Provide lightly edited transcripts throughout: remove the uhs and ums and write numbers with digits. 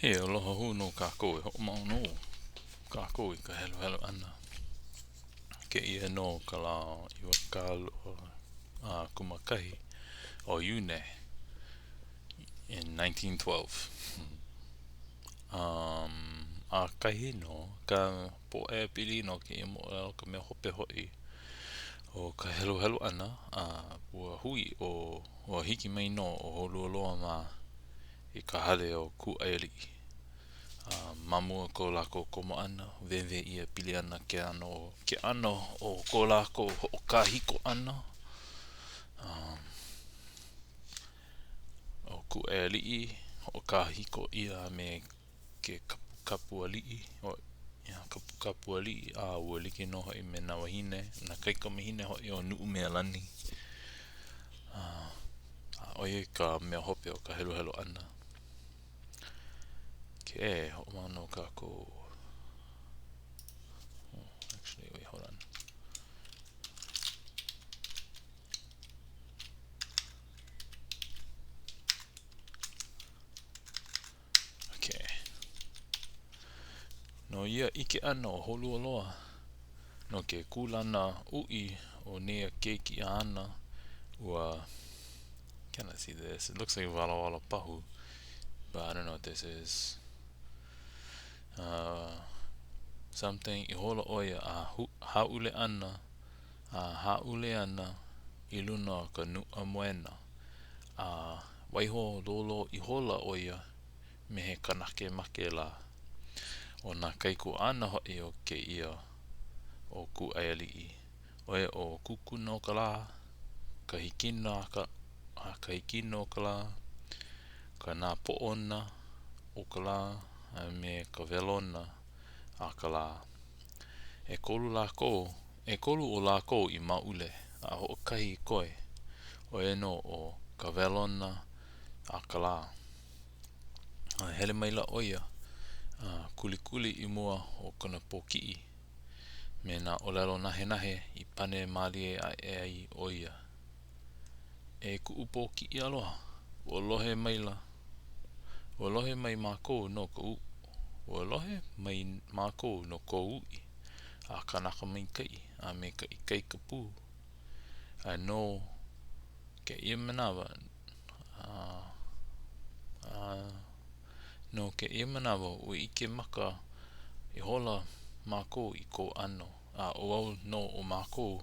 He aloha hou nō kākou e hoʻomau nō kākou i ka heluhelu ʻana. Kēia nō ka lā 21 a o Iune in 1912. Um, ʻakahi nō ka pōʻaiapili no kēia moʻolelo ka mea hope hoʻi o ka heluhelu ʻana a ua hui ʻo ua hiki mai nō ʻo Hōlualoa mā i ka hale o Kūʻaialiʻi. A ma mua o ko lākou komo ʻana, wēwē ʻia pili ana ke ʻano, ke ʻano o ko lākou hoʻokāhiko ʻana. Um, ʻo Kūʻaialiʻi, hoʻokāhiko ʻia me ke kapukapu aliʻi, ʻo ia kapukapu aliʻi, a ua like nō hoʻi me nā wāhine, nā kaikamahine hoʻi o Nuʻumealani. A, a ʻo ia ka mea hope o ka heluhelu ʻana. Okay, hoʻomau nō kākou. Oh, actually, wait, hold on. Okay. No ia ʻike ʻana o Hōlualoa no ke kūlana uʻi o nēia keiki āna, ua Cannot see this. It looks like walawala pahu, but I don't know what this is. Uh, something ihola ʻo ia a hāʻule ana a hāʻule ana i luna o ka nuʻa moena. A waiho lōlō ihola ʻo ia me he kanaka make lā. ʻO nā kaikuaʻana hoʻi o kēia o Kūʻaialiʻi, ʻo ia ʻo Kūkūnaokalā, ka hikina a ka, a ka hikina o ka lā, ka nāpoʻona o ka lā, a me ka welona a ka lā. ʻEkolu lākou, ʻekolu o lākou i maʻule, a hoʻokahi i koe, ʻo ia nō ʻo ka welona a ka lā. A hele maila ʻo ia a kulikuli i mua o kona pōkiʻi me nā ʻōlelo nahenahe i pane mālie aʻe ai ʻo ia. E kuʻu pōkiʻi aloha, ua lohe maila, ua lohe mai mākou no ka ua lohe mai mākou no kou uʻi a kanaka maikaʻi a me ka ikaika pū. A no kēia manawa, a, a no kēia manawa, ua ʻike maka ihola mākou i kou ʻano, a ʻo au nō o mākou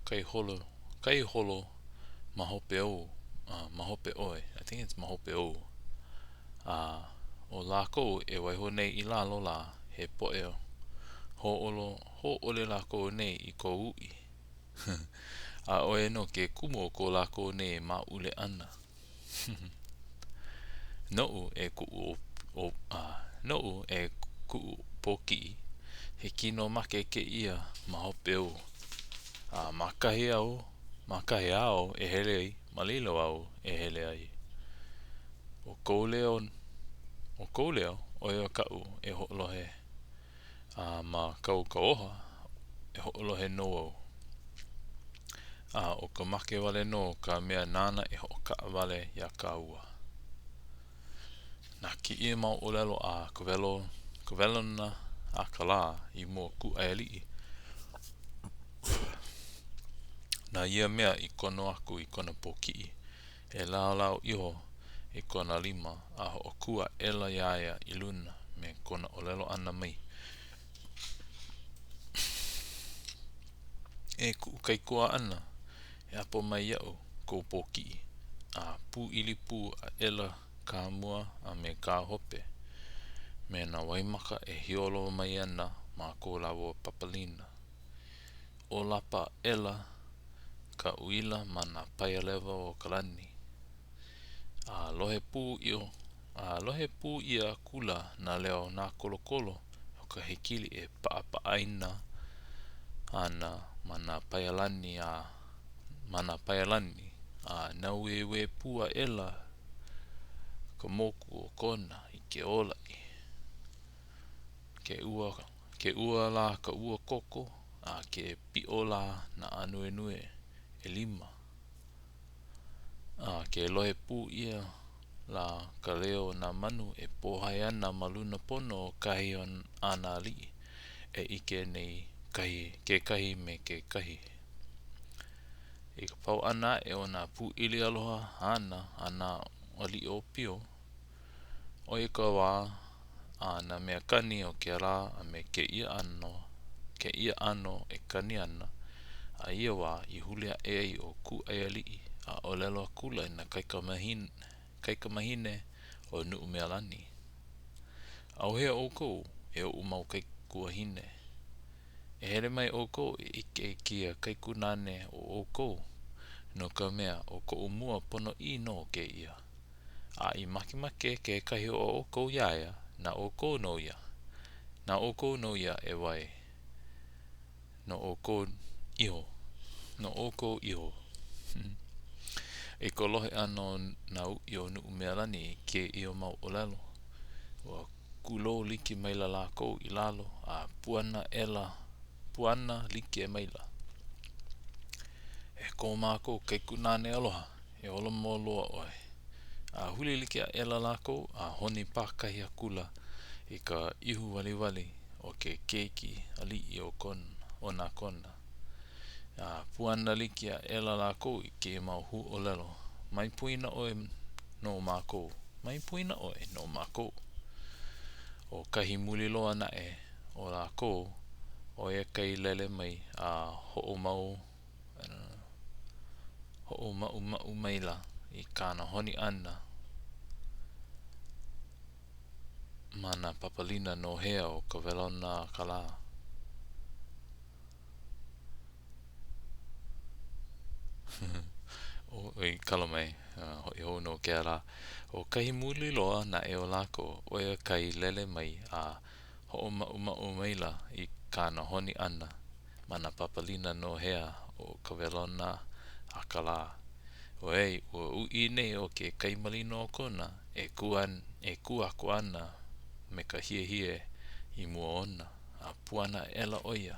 kai holo, kai holo ma hope ou, uh, ma hope ʻoe. I think it's ma hope ou. A ʻo lākou e waiho nei i lalo lā, he poʻe hōʻolo, hōʻole lākou nei i kou uʻi. A ʻo ia nō ke kumu o ko lākou nei maʻule ʻana. Noʻu e kuʻu o, a, noʻu e kuʻu pōkiʻi, he kino make kēia ma hope ou. A ma kahi au, ma kahi āu e hele ai, ma laila au e hele ai. ʻO kou leo, ʻo kou leo, ʻo ia kaʻu e hoʻolohe a ma kou kauoha e hoʻolohe nō au. A ʻo ka make wale nō ka mea nāna e hoʻokaʻawale iā kāua. Na kēia mau ʻōlelo a ka welo, ka welona a ka lā i mua o Kūʻaialiʻi, na ia mea i kono aku i kona pōkiʻi e laolao iho i kona lima a hoʻokū aʻela iā ia i luna me kona ʻōlelo ʻana mai, E kuʻu kaikuaʻana, e ʻapo mai iaʻu kou pōkiʻi, a pūʻili pū aʻela ka mua a me ka hope, me nā waimaka e hiolo mai ana ma ko lāua papalina. ʻŌlapa aʻela ka uila ma nā paia lewa o ka lani. A lohe pū ʻia, a lohe pū ʻia akula nā leo nākolokolo o ka hekili e paʻapaʻaina ana ma nā paia lani a ma nā paia lani, a nāueue pū aʻela ka moku o Kona i ke ōlaʻi. Ke ua, ke ua lā ka ua koko, a ke piʻo lā nā ānuenue ʻelima. A ke lohe pū ʻia. lā ka leo o nā manu e pōhai ana ma luna pono o kahi a nā aliʻi e ʻike nei kahi, kekahi me kekahi. I ka pau ʻana aʻe o nā pūʻili aloha ʻana a nā aliʻi ʻōpio, ʻo ia ka wā a nā mea kani o kēlā a me kēia ʻano, kēia ʻano e kani ana, a ia wā i huli aʻe ai ʻo Kūʻaiāliʻi a ʻōlelo akula i nā kaikamāhine o Nuʻumealani, ʻAuhea ʻoukou, e oʻu mau kaikuahine. E hele mai ʻoukou e ʻike i kēia kaikunāne o ʻoukou, no ka mea, ʻo koʻu mua ponoʻī nō kēia. A i makemake kekahi o ʻoukou iā ia, na ʻoukou nō ia, na ʻoukou nō ia e wae no ʻoukou iho, no ʻoukou iho. I ka lohe ʻana o nā uʻi o Nuʻumealani i kēia mau ʻōlelo, ua kūlou like maila lākou i lalo a puana aʻela, puana like maila. E ko mākou kaikunāne aloha, e ola mau loa ʻoe. A huli like aʻela lākou a honi pākahi akula i ka ihu waliwali o ke keiki aliʻi o Kona, o nā Kona. A puana like aʻela lākou i kēia mau huaʻōlelo, Mai poina ʻoe no mākou, mai poina ʻoe no mākou. ʻO kahi muli loa naʻe o lākou, ʻo ia kai lele mai a hoʻomau, hoʻomaʻumaʻu maila i kāna honi ʻana ma nā papalina nohea o ka welona a ka lā. ʻOi, kala mai, hoʻi hou no ke ala. ʻO kahi muli loa naʻe o lākou, ʻo ia kai lele mai a hoʻomaʻumaʻu maila i kāna honi ʻana ma nā papalina nohea o ka welona a ka lā. ʻOiai ua uʻi nei o ke kai malino o Kona e kū e kū aku ana me ka hiehie i mua ona, a puana aʻela ʻo ia.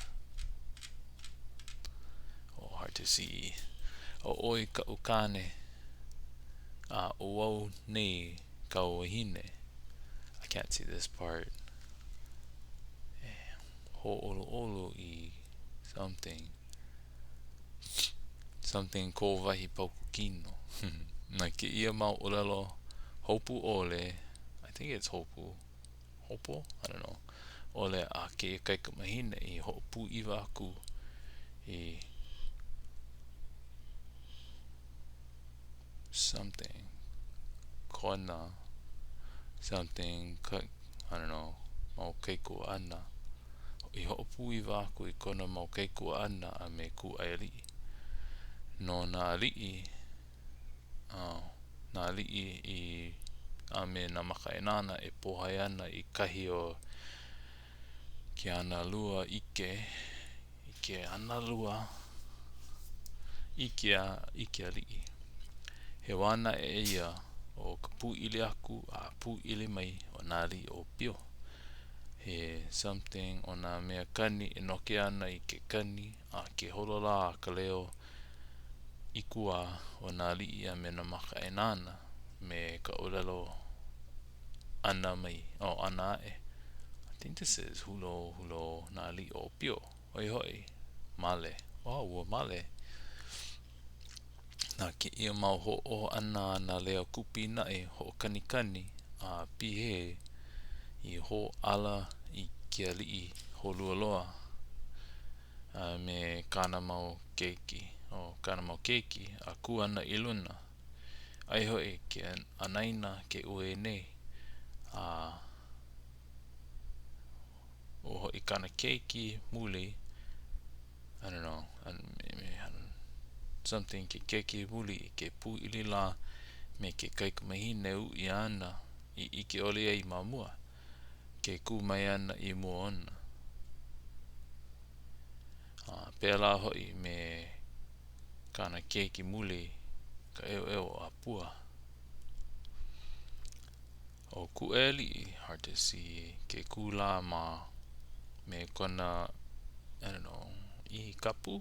Oh, hard to see. ʻO ʻoe kaʻu kāne, a ʻo au nei kāu wahine. I can't see this part. E hōʻoluʻolu i something. Something kou wahi paukū kino. Na kēia mau ʻōlelo hopu ʻole, I think it's hopu, hopo? I don't know. ʻole a kēia kaikamahine i hoʻopūʻiwa aku i something kona something I don't know mau kaikuaʻana i hoʻopūʻiwa aku i kona mau kaikuaʻana a me Kūʻaiāliʻi. No nā aliʻi, oh, nā aliʻi i a me nā makaʻāinana e pōhai ana i kahi o ke analua ʻike i ke analua i ke a i ke aliʻi. He wā naʻe ia o ka pūʻili aku a pūʻili mai o nā aliʻi ʻōpio. He something o nā mea kani e noke ana i ke kani a ke holo lā ka leo ʻikuwā o nā aliʻi a me nā makaʻāinana me ka ʻōlelo ʻana mai, oh, ʻana aʻe. I think this is hulō, hulō nā aliʻi ʻōpio. ʻO ia hoʻi, male. Oh, ua male. Na kēia mau hoʻōho ʻana a nā leo kūpīnaʻi hoʻokanikani a pihē i hōʻala i ke aliʻi hōlualoa a me kāna mau keiki, oh, kāna mau keiki a kū ana i luna. Aia hoʻi ke anaina ke uē nei, a ua hoʻi kāna keiki muli, I don't know, something ke keiki muli i ke pūʻili lā me ke kaikamahine uʻi āna i ʻike ʻole ai ma mua, ke kū mai ana i mua ona. A pēlā hoʻi me kāna keiki muli, ka ʻeuʻeu a Pua. ʻO Kūʻaiāliʻi, hard to see, ke kū lā ma me kona, I don't know, ʻihi kapu?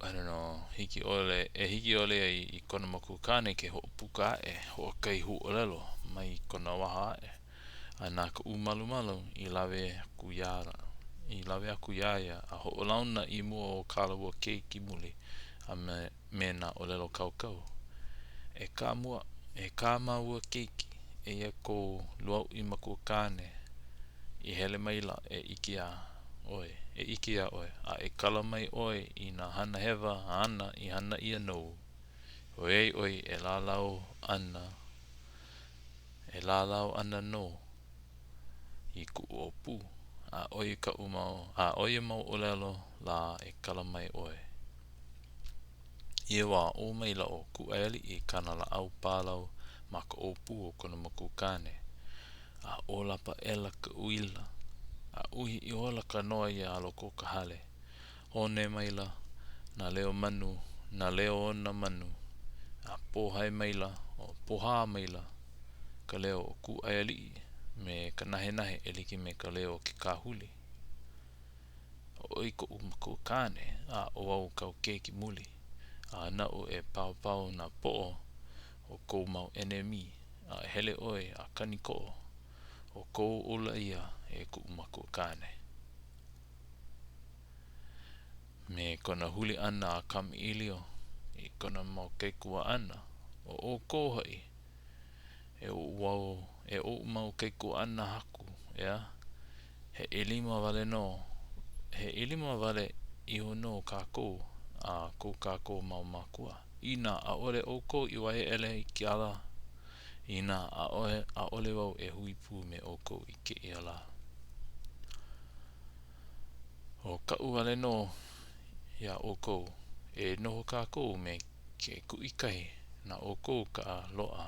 I don't know, hiki ʻole, e hiki ʻole ai i kona makuakāne ke hoʻopuka aʻe hoʻokahi huaʻōlelo mai kona waha aʻe. A na Kaʻūmalumalu i lawe aku iā i lawe aku iā ia a hoʻolauna i mua o kā lāua keiki muli a me, me nā ʻōlelo kaukau. E kā mua, e kā māua keiki, eia kou lūauʻi makuakāne i hele maila e ʻike iā ʻoe, e ʻike iā ʻoe, a e kala mai ʻoe i nā hana hewa āna i hana ʻia nou, ʻoiai ʻoe e lālau ana, e lālau ana nō i kuʻu ʻōpū, a ʻo ia kaʻu mau, a ʻo ia mau ʻōlelo lā e kala mai ʻoe. I ia wā, ʻō maila ʻo Kūʻaiāliʻi i kāna lāʻau pālau ma ka ʻōpū o kona makuakāne, a ʻōlapa aʻela ka uila, a uhi ihola ka noa iā loko o ka hale. Hone maila nā leo manu, nā leo o nā manu, a pōhae maila, o pohā maila ka leo o Kūʻaiāliʻi me ka nahenahe e like me ka leo o ke kāhuli. ʻO ʻoe koʻu makuakāne, a ʻo au kāu keiki muli, a naʻu e paopao nā poʻo o kou mau ʻenemi, a e hele ʻoe a kanikoʻo, ʻo kou ola ia e kuʻu makuakāne. Me kona huli ʻana a kamaʻilio i kona mau kaikuaʻana, ʻO ʻoukou hoʻi, e oʻu au, e oʻu mau kaikuaʻana haku, ʻeā? He ʻelima wale nō, he ʻelima wale iho nō kākou a ko kākou mau mākua. Inā ʻaʻole ʻoukou i Waiaʻele i ke ala, inā ʻaʻohe, ʻaʻole wau e hui pū me ʻoukou i kēia lā. ʻO kaʻu wale nō iā ʻoukou, e noho kākou me ke kuʻikahi, na ʻoukou ka loaʻa,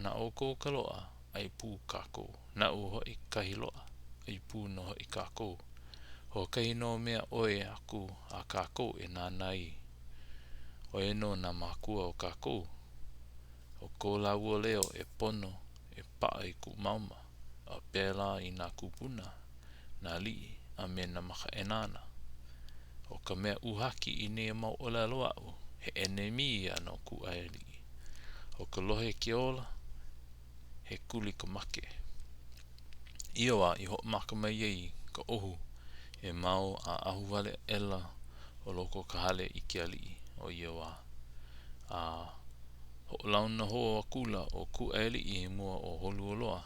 na ʻoukou ka loaʻa, ʻai pū kākou. Naʻu hoʻi kahi loaʻa, ʻai pū nō hoʻi kākou. Hoʻokahi nō mea ʻoi aku a kākou e nānā ai, ʻo ia nō nā mākua o kākou. ʻO ko lāua leo e pono e paʻa i kuʻu mauma, a pēlā i nā kūpuna, nā aliʻi, a me nā makaʻāinana. ʻO ka mea uhaki i nēia mau ʻōlelo aʻu, he ʻenemi ia no Kūʻaiāliʻi. ʻO ka lohe ke ola, he kuli ka make. I ia wā i hoʻomaka mai ai ka ʻohu e mao a ahuwale aʻela ʻo loko o ka hale i ke aliʻi o ia wā. A hoʻolauna hou akula ʻo Kūʻaiāliʻi i mua o Holualoa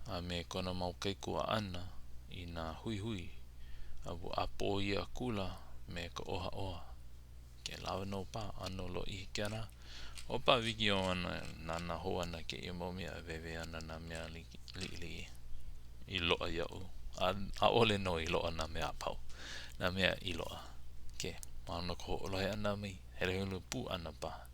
a me kona mau kaikuaʻana i nā huihui a ua ʻapo ʻia akula me ka ʻohaʻoha. Ke lawa nō paha, ʻano lōʻihi kēlā. ʻO pā wikiō ana, nānā hou ana kēia mau mea, wēwē ana nā mea liʻiliʻi i loaʻa iaʻu. A ʻaʻole nō i loaʻa nā mea a pau, nā mea i loaʻa. Ke, mahalo no ka hoʻolohe ʻana mai, heluhelu pū ʻana paha.